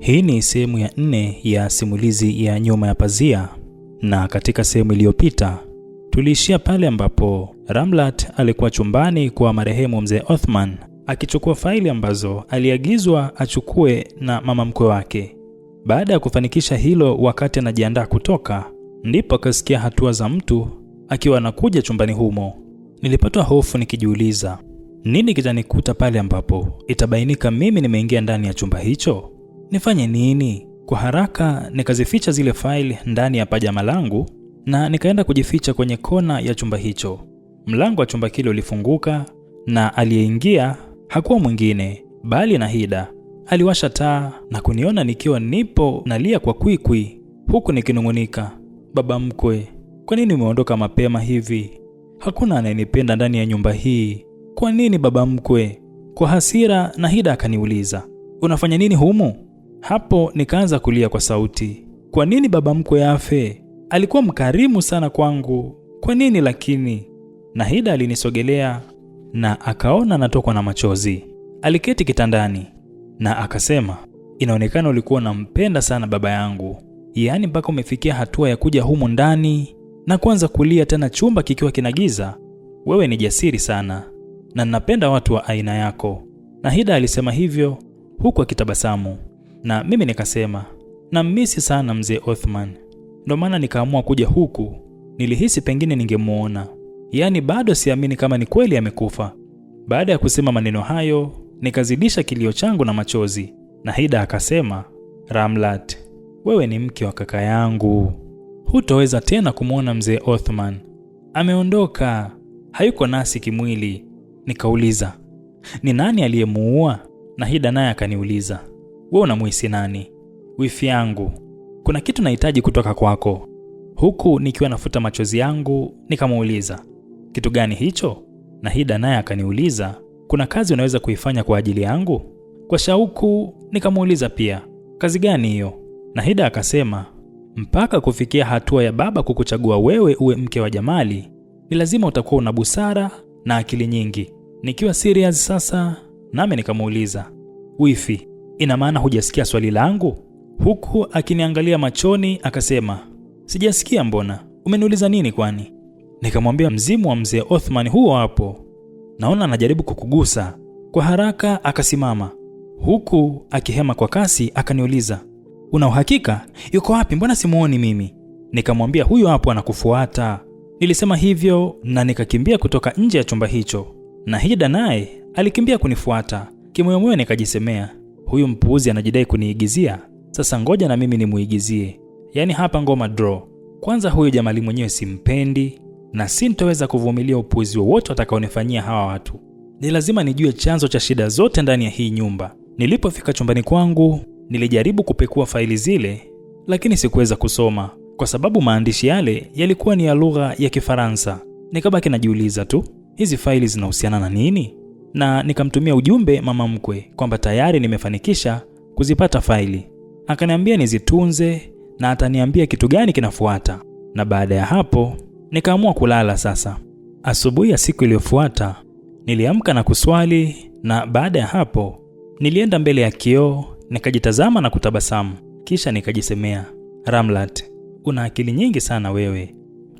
Hii ni sehemu ya 4 ya simulizi ya Nyuma ya Pazia, na katika sehemu iliyopita tuliishia pale ambapo Ramlat alikuwa chumbani kwa marehemu mzee Othman akichukua faili ambazo aliagizwa achukue na mama mkwe wake. Baada ya kufanikisha hilo, wakati anajiandaa kutoka, ndipo akasikia hatua za mtu akiwa anakuja chumbani humo. Nilipatwa hofu nikijiuliza, nini kitanikuta pale ambapo itabainika mimi nimeingia ndani ya chumba hicho? Nifanye nini? Kwa haraka nikazificha zile faili ndani ya pajama langu na nikaenda kujificha kwenye kona ya chumba hicho. Mlango wa chumba kile ulifunguka na aliyeingia hakuwa mwingine bali Nahida. Aliwasha taa na kuniona nikiwa nipo nalia kwa kwikwi, huku nikinung'unika, baba mkwe, kwa nini umeondoka mapema hivi? Hakuna anayenipenda ndani ya nyumba hii. Kwa nini baba mkwe? Kwa hasira Nahida akaniuliza, unafanya nini humu? Hapo nikaanza kulia kwa sauti, kwa nini baba mkwe afe? Alikuwa mkarimu sana kwangu, kwa nini lakini? Nahida alinisogelea na akaona natokwa na machozi. Aliketi kitandani na akasema, inaonekana ulikuwa unampenda sana baba yangu, yaani mpaka umefikia hatua ya kuja humu ndani na kuanza kulia tena chumba kikiwa kinagiza. Wewe ni jasiri sana na ninapenda watu wa aina yako. Nahida alisema hivyo huku akitabasamu, na mimi nikasema nammisi sana mzee Othman, ndo maana nikaamua kuja huku. Nilihisi pengine ningemuona, yaani bado siamini kama ni kweli amekufa. Baada ya kusema maneno hayo, nikazidisha kilio changu na machozi. Nahida akasema, Ramlat, wewe ni mke wa kaka yangu, hutoweza tena kumwona mzee Othman, ameondoka, hayuko nasi kimwili. Nikauliza, ni nani aliyemuua? Nahida naye akaniuliza, wewe unamuhisi nani? Wifi yangu, kuna kitu nahitaji kutoka kwako. Huku nikiwa nafuta machozi yangu nikamuuliza, kitu gani hicho? Nahida naye akaniuliza, kuna kazi unaweza kuifanya kwa ajili yangu? Kwa shauku nikamuuliza pia, kazi gani hiyo? Nahida akasema, mpaka kufikia hatua ya baba kukuchagua wewe uwe mke wa Jamali, ni lazima utakuwa una busara na akili nyingi. Nikiwa serious sasa, nami nikamuuliza, wifi, ina maana hujasikia swali langu? Huku akiniangalia machoni akasema, sijasikia mbona, umeniuliza nini kwani? Nikamwambia, mzimu wa mzee Othman huo hapo, naona anajaribu kukugusa. Kwa haraka akasimama huku akihema kwa kasi, akaniuliza, una uhakika yuko wapi? Mbona simuoni mimi? Nikamwambia, huyo hapo anakufuata. Nilisema hivyo na nikakimbia kutoka nje ya chumba hicho. Nahida naye alikimbia kunifuata. Kimoyomoyo nikajisemea, huyu mpuuzi anajidai kuniigizia, sasa ngoja na mimi nimuigizie. Yaani hapa ngoma draw. Kwanza huyu Jamali mwenyewe simpendi na sintoweza kuvumilia upuuzi wowote watakaonifanyia hawa watu. Ni lazima nijue chanzo cha shida zote ndani ya hii nyumba. Nilipofika chumbani kwangu, nilijaribu kupekua faili zile, lakini sikuweza kusoma kwa sababu maandishi yale yalikuwa ni ya lugha ya Kifaransa. Nikabaki najiuliza tu, hizi faili zinahusiana na nini? Na nikamtumia ujumbe mama mkwe kwamba tayari nimefanikisha kuzipata faili. Akaniambia nizitunze na ataniambia kitu gani kinafuata. Na baada ya hapo nikaamua kulala sasa. Asubuhi ya siku iliyofuata niliamka na kuswali, na baada ya hapo nilienda mbele ya kioo nikajitazama na kutabasamu, kisha nikajisemea, Ramlat, una akili nyingi sana wewe.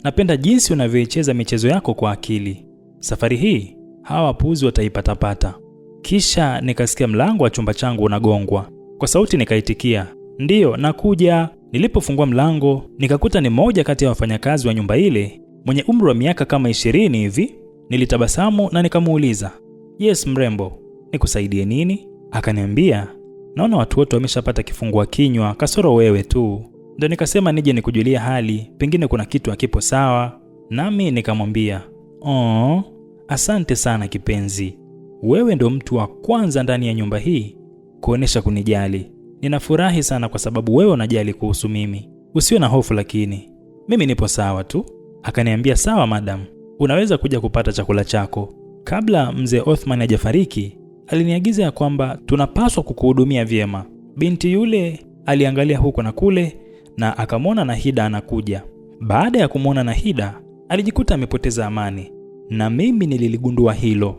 Napenda jinsi unavyoicheza michezo yako kwa akili. Safari hii hawa wapuuzi wataipatapata. Kisha nikasikia mlango wa chumba changu unagongwa. Kwa sauti nikaitikia, ndiyo, nakuja. Nilipofungua mlango nikakuta ni mmoja kati ya wafanyakazi wa nyumba ile mwenye umri wa miaka kama 20 hivi. Nilitabasamu na nikamuuliza, yes mrembo, nikusaidie nini? Akaniambia, naona watu wote wameshapata kifungua kinywa kasoro wewe tu, ndo nikasema nije nikujulia hali, pengine kuna kitu hakipo sawa. Nami nikamwambia, oh, asante sana kipenzi, wewe ndo mtu wa kwanza ndani ya nyumba hii kuonesha kunijali. Ninafurahi sana kwa sababu wewe unajali kuhusu mimi. Usiwe na hofu, lakini mimi nipo sawa tu. Akaniambia, sawa madam, unaweza kuja kupata chakula chako. Kabla mzee Othman hajafariki aliniagiza ya kwamba tunapaswa kukuhudumia vyema. Binti yule aliangalia huko na kule na akamwona Nahida anakuja. Baada ya kumwona Nahida alijikuta amepoteza amani, na mimi nililigundua hilo.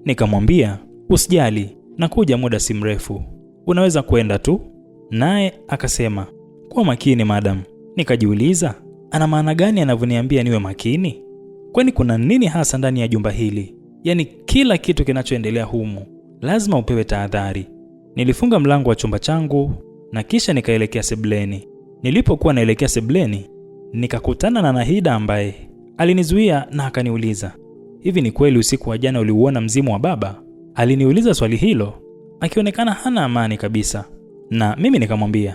Nikamwambia, usijali, nakuja muda si mrefu, unaweza kwenda tu. Naye akasema, kuwa makini madam. Nikajiuliza, ana maana gani anavyoniambia niwe makini? Kwani kuna nini hasa ndani ya jumba hili? Yaani kila kitu kinachoendelea humu lazima upewe tahadhari. Nilifunga mlango wa chumba changu na kisha nikaelekea sebleni. Nilipokuwa naelekea sebleni, nikakutana na Nahida ambaye alinizuia na akaniuliza, hivi ni kweli usiku wa jana uliuona mzimu wa baba? Aliniuliza swali hilo akionekana hana amani kabisa, na mimi nikamwambia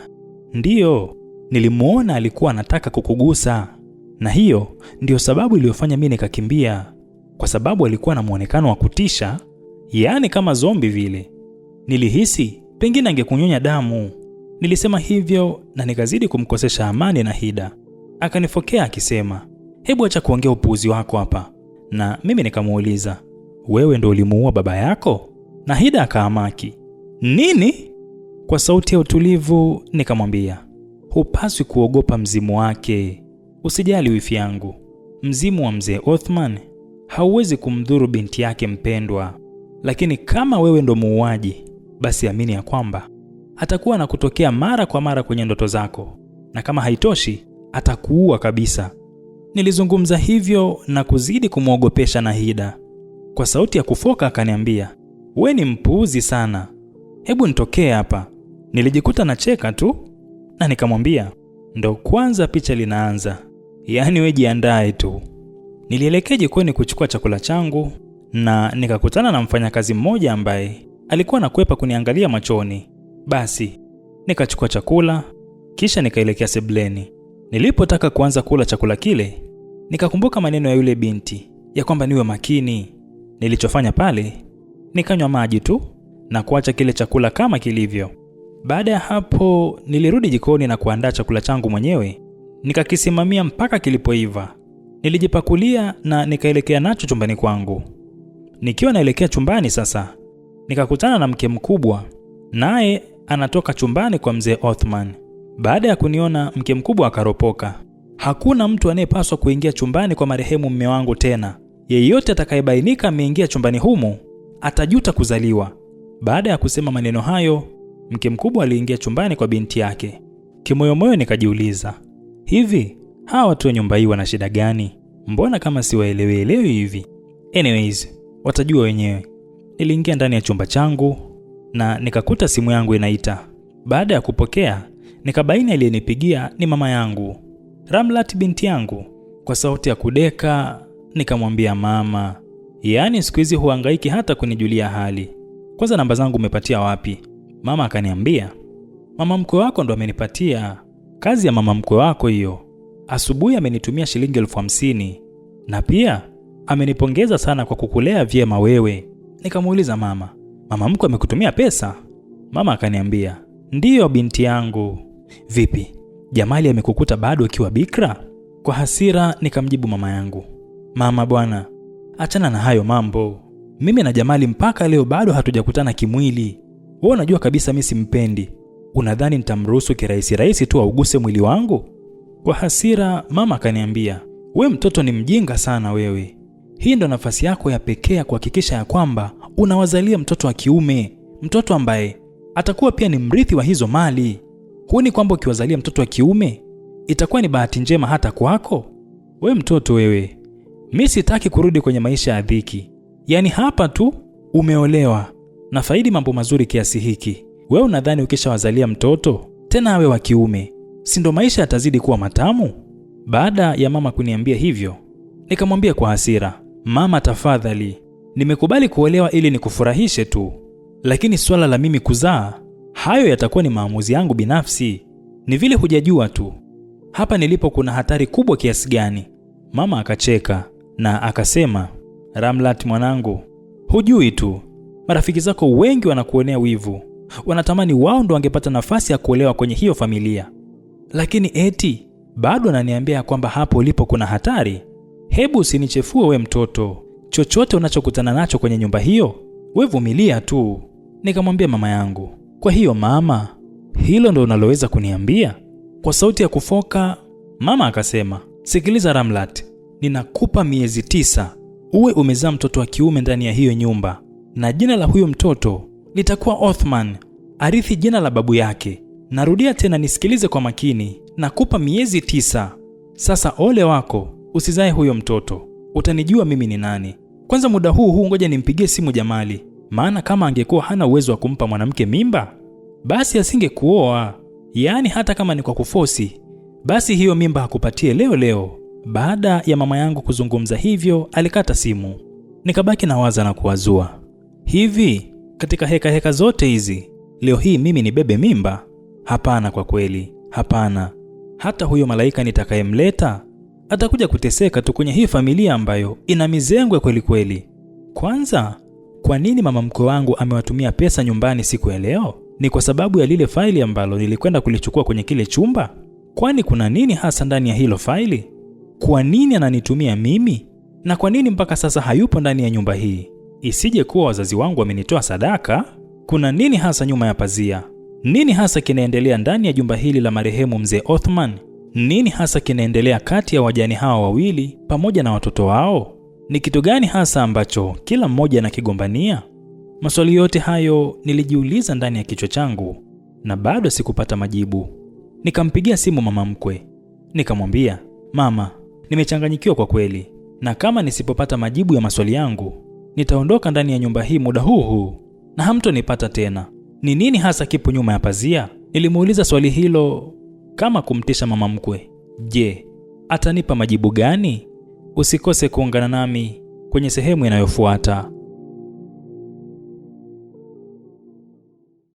ndiyo, nilimuona alikuwa anataka kukugusa, na hiyo ndiyo sababu iliyofanya mimi nikakimbia, kwa sababu alikuwa na muonekano wa kutisha, yaani kama zombi vile. Nilihisi pengine angekunyonya damu. Nilisema hivyo na nikazidi kumkosesha amani Nahida. Akanifokea akisema, hebu acha kuongea upuuzi wako hapa. Na mimi nikamuuliza, wewe ndo ulimuua baba yako? Nahida akaamaki, nini? Kwa sauti ya utulivu nikamwambia, hupaswi kuogopa mzimu wake. Usijali wifi yangu, mzimu wa mzee Othman hauwezi kumdhuru binti yake mpendwa, lakini kama wewe ndo muuaji, basi amini ya kwamba atakuwa na kutokea mara kwa mara kwenye ndoto zako, na kama haitoshi atakuua kabisa. Nilizungumza hivyo na kuzidi kumwogopesha Nahida. Kwa sauti ya kufoka akaniambia, we ni mpuuzi sana, hebu nitokee hapa. Nilijikuta nacheka tu na nikamwambia, ndo kwanza picha linaanza, yaani we jiandae tu. Nilielekea jikoni kuchukua chakula changu na nikakutana na mfanyakazi mmoja ambaye alikuwa anakwepa kuniangalia machoni. Basi nikachukua chakula kisha nikaelekea sebleni. Nilipotaka kuanza kula chakula kile, nikakumbuka maneno ya yule binti ya kwamba niwe makini. Nilichofanya pale, nikanywa maji tu na kuacha kile chakula kama kilivyo. Baada ya hapo, nilirudi jikoni na kuandaa chakula changu mwenyewe, nikakisimamia mpaka kilipoiva. Nilijipakulia na nikaelekea nacho chumbani kwangu. Nikiwa naelekea chumbani sasa, nikakutana na mke mkubwa, naye anatoka chumbani kwa mzee Othman. Baada ya kuniona, mke mkubwa akaropoka. Hakuna mtu anayepaswa kuingia chumbani kwa marehemu mme wangu tena. Yeyote atakayebainika ameingia chumbani humu atajuta kuzaliwa. Baada ya kusema maneno hayo, mke mkubwa aliingia chumbani kwa binti yake. Kimoyomoyo nikajiuliza, hivi hawa watu wa nyumba hii wana shida gani? Mbona kama siwaelewielewi hivi? Anyways, watajua wenyewe. Niliingia ndani ya chumba changu na nikakuta simu yangu inaita. Baada ya kupokea, nikabaini aliyenipigia ni mama yangu, Ramlat binti yangu. Kwa sauti ya kudeka nikamwambia, mama, yaani siku hizi huhangaiki hata kunijulia hali. Kwanza namba zangu umepatia wapi? Mama akaniambia, mama mkwe wako ndo amenipatia. Kazi ya mama mkwe wako hiyo. Asubuhi amenitumia shilingi 50,000 na pia amenipongeza sana kwa kukulea vyema wewe. Nikamuuliza mama, mama mkwe amekutumia pesa? Mama akaniambia, ndiyo binti yangu. Vipi, Jamali amekukuta bado ukiwa bikra? Kwa hasira nikamjibu mama yangu, mama bwana, achana na hayo mambo. Mimi na Jamali mpaka leo bado hatujakutana kimwili. Wewe unajua kabisa mimi simpendi. Unadhani nitamruhusu kirahisi rahisi tu auguse mwili wangu? Kwa hasira mama akaniambia, we mtoto ni mjinga sana wewe. Hii ndo nafasi yako ya pekee ya kuhakikisha ya kwamba unawazalia mtoto wa kiume, mtoto ambaye atakuwa pia ni mrithi wa hizo mali. Huoni kwamba ukiwazalia mtoto wa kiume itakuwa ni bahati njema hata kwako? We mtoto wewe, mi sitaki kurudi kwenye maisha ya dhiki. Yaani hapa tu umeolewa na faidi mambo mazuri kiasi hiki, wewe unadhani ukishawazalia mtoto tena awe wa kiume, si ndo maisha yatazidi kuwa matamu? Baada ya mama kuniambia hivyo, nikamwambia kwa hasira, mama tafadhali, nimekubali kuolewa ili nikufurahishe tu, lakini swala la mimi kuzaa, hayo yatakuwa ni maamuzi yangu binafsi. Ni vile hujajua tu hapa nilipo kuna hatari kubwa kiasi gani. Mama akacheka na akasema, Ramlat mwanangu, hujui tu, marafiki zako wengi wanakuonea wivu, wanatamani wao ndo wangepata nafasi ya kuolewa kwenye hiyo familia, lakini eti bado ananiambia kwamba hapo ulipo kuna hatari. Hebu usinichefue we mtoto, chochote unachokutana nacho kwenye nyumba hiyo we vumilia tu. Nikamwambia mama yangu, kwa hiyo mama, hilo ndo unaloweza kuniambia? Kwa sauti ya kufoka mama akasema, sikiliza Ramlat, ninakupa miezi 9 uwe umezaa mtoto wa kiume ndani ya hiyo nyumba, na jina la huyo mtoto litakuwa Othman, arithi jina la babu yake. Narudia tena, nisikilize kwa makini, nakupa miezi 9. Sasa ole wako, usizae huyo mtoto, utanijua mimi ni nani. Kwanza muda huu huu ngoja nimpigie simu Jamali, maana kama angekuwa hana uwezo wa kumpa mwanamke mimba basi asingekuoa. Yaani hata kama ni kwa kufosi, basi hiyo mimba hakupatie leo leo. Baada ya mama yangu kuzungumza hivyo, alikata simu. Nikabaki nawaza na kuwazua, hivi katika heka heka zote hizi leo hii mimi nibebe mimba? Hapana, kwa kweli hapana. Hata huyo malaika nitakayemleta atakuja kuteseka tu kwenye hii familia ambayo ina mizengwe kweli kweli. Kwanza, kwa nini mama mkwe wangu amewatumia pesa nyumbani siku ya leo? Ni kwa sababu ya lile faili ambalo nilikwenda kulichukua kwenye kile chumba? Kwani kuna nini hasa ndani ya hilo faili? Kwa nini ananitumia mimi? Na kwa nini mpaka sasa hayupo ndani ya nyumba hii? Isije kuwa wazazi wangu wamenitoa sadaka. Kuna nini hasa nyuma ya pazia? Nini hasa kinaendelea ndani ya jumba hili la marehemu mzee Othman? Nini hasa kinaendelea kati ya wajane hawa wawili pamoja na watoto wao? Ni kitu gani hasa ambacho kila mmoja anakigombania? Maswali yote hayo nilijiuliza ndani ya kichwa changu na bado sikupata majibu. Nikampigia simu mama mkwe, nikamwambia, mama, nimechanganyikiwa kwa kweli, na kama nisipopata majibu ya maswali yangu nitaondoka ndani ya nyumba hii muda huu huu na hamtonipata tena. Ni nini hasa kipo nyuma ya pazia? Nilimuuliza swali hilo kama kumtisha mama mkwe. Je, atanipa majibu gani? Usikose kuungana nami kwenye sehemu inayofuata.